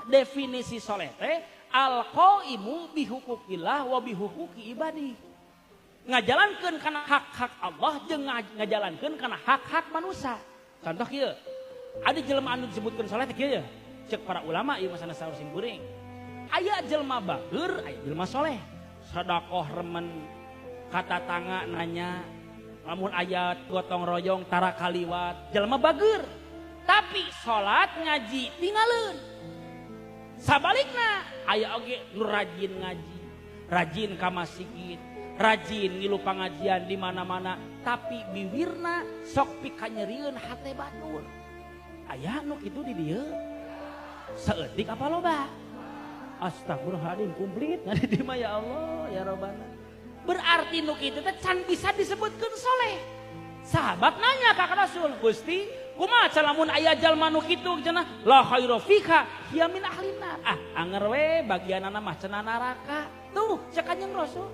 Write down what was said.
Definisi soleh teh al-qaimu bihuquqillah wa bihuquqi ibadi. Ngajalankeun kana hak-hak Allah jeung ngajalankeun kana hak-hak manusia. Contoh kieu. Ada jelema anu disebutkeun soleh teh kieu. Cek para ulama ieu masana saur sing kuring. Aya jelema bager, aya jelema soleh. Sedekah remen, kata tangga nanya, lamun aya gotong royong tara kaliwat, jelema bager. Tapi salat ngaji tinggalin. Sabalikna aya oge nu rajin ngaji, rajin ka masjid, rajin ngilu pangajian di mana-mana, tapi biwirna sok pikanyerieun hate batur. Aya nu kitu di dieu. Saeutik apa loba? Astagfirullahaladzim, komplit ngadi di mah ya Allah ya Robbana. Berarti nu kitu teh can bisa disebutkeun soleh. Sahabat nanya ka Rasul, Gusti, kumaha lamun aya jalma nu kitu cenah? La khaira fika hiya min ahlinar. Ah, anger we bagianana mah cenah neraka. Tuh, cek Kanjeng Rasul.